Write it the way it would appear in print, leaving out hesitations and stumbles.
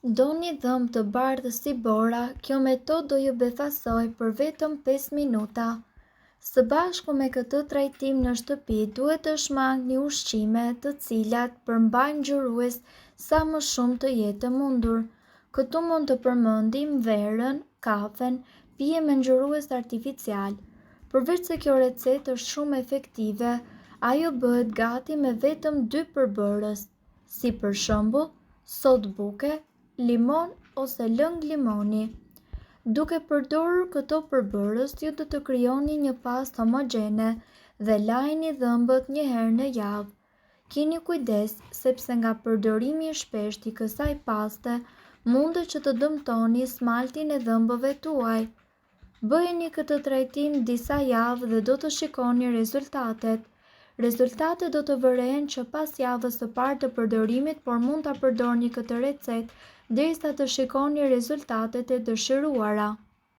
Doni dhëmbë të bardhë si bora, kjo metodë do ju befasojë për vetëm 5 minuta. Së bashku me këtë trajtim në shtëpi duhet të shmangni ushqime të cilat përmbajnë ngjyrues sa më shumë të jetë e mundur. Këtu mund të përmendim verën, kafen, pije me ngjyrues artificial. Përveç se kjo recetë është shumë efektive, ajo bëhet gati me vetëm dy përbërës. Si për shembull, sodë buke, limon ose lëng limoni. Duke përdorur këto përbërës, ju do të krijoni një pastë homogjene dhe lajini dhëmbët një herë në javë. Kini kujdes, sepse nga përdorimi i shpeshtë i kësaj paste mundet që të dëmtoni smaltin e dhëmbëve tuaj. Bëjeni këtë trajtim disa javë dhe do të shikoni rezultatet. Rezultatet do të vërehen që pas javës së parë të përdorimit, por mund ta përdorni këtë recetë derisa të shikoni rezultatet e dëshiruara.